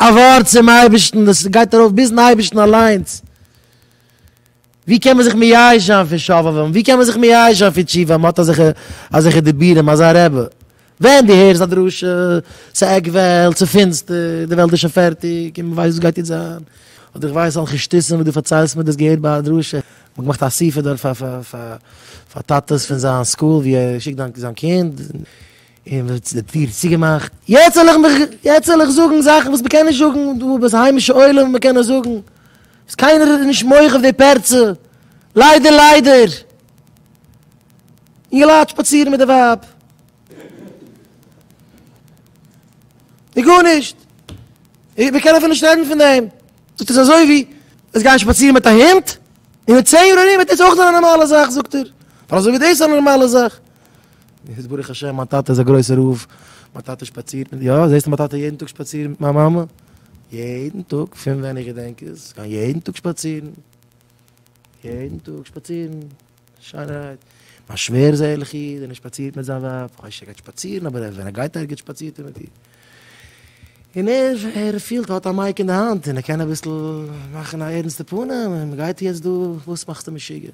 א ווארט צום אייבערשטן, דאס גייט ארויף ביזן אייבערשטן אליינס. ווי קען מען זיך מייאש זיין פון שובבים? ווי קען מען זיך מייאש זיין פון תשובה? מען האט אזעלכע אזעלכע דיבורים, אזא רבי. ווען דו הערסט א דרשה, ס'עק וועלט, ס'פינסטער, די וועלט איז שוין פערטיג, און מ'ווייסט וואס גייט יעצט זיין, אדער איך ווייס אזעלכע שטותים וואס דו פארציילסט מיר, דו האסט געהערט ביי א דרשה, מ'האט געמאכט א אסיפה דארט פאר פאר פאר פאר טאטעס פון זיין school ווי ער שיקט זיין קינד, און די טיר איז צוגעמאכט, יעצט זאל איך מיך, יעצט זאל איך זאגן זאכן וואס מ'קען נישט זאגן, דא ביז היימישע עולם מ'קען עס זאגן, וואס קיינער איז נישט מוחה אויף די פירצה, ליידער ליידער, אינגעלייט שפאצירן מיט די ווייב, און גארנישט, מ'קען אפילו נישט רעדן פון דעם, זאגט ער ס'איז אזוי ווי עס גיין שפאצירן מיט א הונט, און אין 10 יאר ארום וועט דאס אויך זיין א נארמאלע זאך זאגט ער, ווייל אזוי ווי דאס איז א נארמאלע זאך. איז ברוך השם מיין טאטע איז א גרויסער רב, מיין טאטע שפאצירט מיט, יא זעסט מיין טאטע יעדן טאג שפאצירן מיט מיין מאמע, יעדן טאג פון ווען איך געדענק עס, גיין יעדן טאג שפאצירן, יעדן טאג שפאצירן, שיינערהייט, מיין שווער איז א ערליכע איד און ער שפאצירט מיט זיין ווייב, כ'ווייס נישט ער גייט שפאצירן אבער ווען ער גייט ערגעץ שפאצירט ער מיט איר, און ער ער פילט ער האט א mic אין די האנט און ער קען אביסל מאכן א ערנסטע פנים און מ'גייט יעצט דא, וואס מאכסטו משוגע?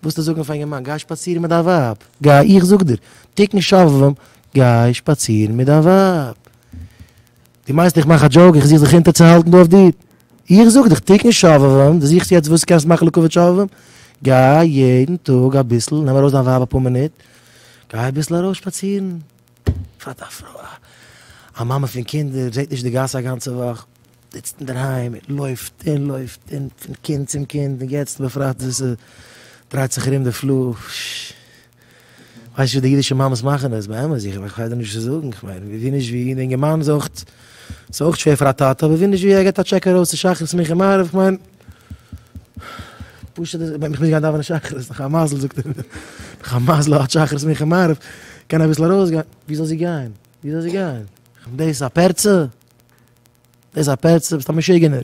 וואסטו זאגן פאר אינגערמאן, גיי שפאצירן מיט דיין ווייב, גיי, איך זאג דיר, תיקון שובבים, גיי שפאצירן מיט דיין ווייב. דו מיינסט איך מאך א joke, איך זוך זיך אונטערצוהאלטן דא אויף דיר? איך זאג דיך, תיקון שובבים, דו זוכסט יעצט וואס קענסט מאכן לכבוד שובבים? גיי יעדן טאג אביסל, נעם ארויס דיין ווייב אפאר מינוט, גיי אביסל ארויס שפאצירן. בפרט א פרוי, א מאמע פון קינדער, זעט נישט די גאס א גאנצע וואך. זיצט אינדערהיים און לויפט און לויפט און פון קינד צום קינד און יעצט בפרט וואס ס'דרייט זיך ארום די flu, ווייסט ווי די אידישע מאמעס מאכן עס, באמת איך ווייס דיר נישט צו זאגן, איך מיין ווי נישט ווי די אינגערמאן איז אויך, ס'איז אויך שווער פאר א טאטע אבער ווי נישט ווי ער געבט א check ארויס צו שחרית מנחה מעריב, איך מיין פשוט איך מוז גיין דאווענען שחרית, נאך א מזל זאגט ער, נאך א מזל ער האט שחרית מנחה מעריב, קען אביסל ארויסגיין, ווי זאל זי גיין? ווי זאל זי גיין? דאס איז א פירצה? דאס איז א פירצה, ביסט א משוגענער.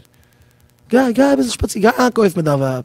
גיי, גיי אביסל שפאצירן, גיי איינקויפן מיט דיין ווייב.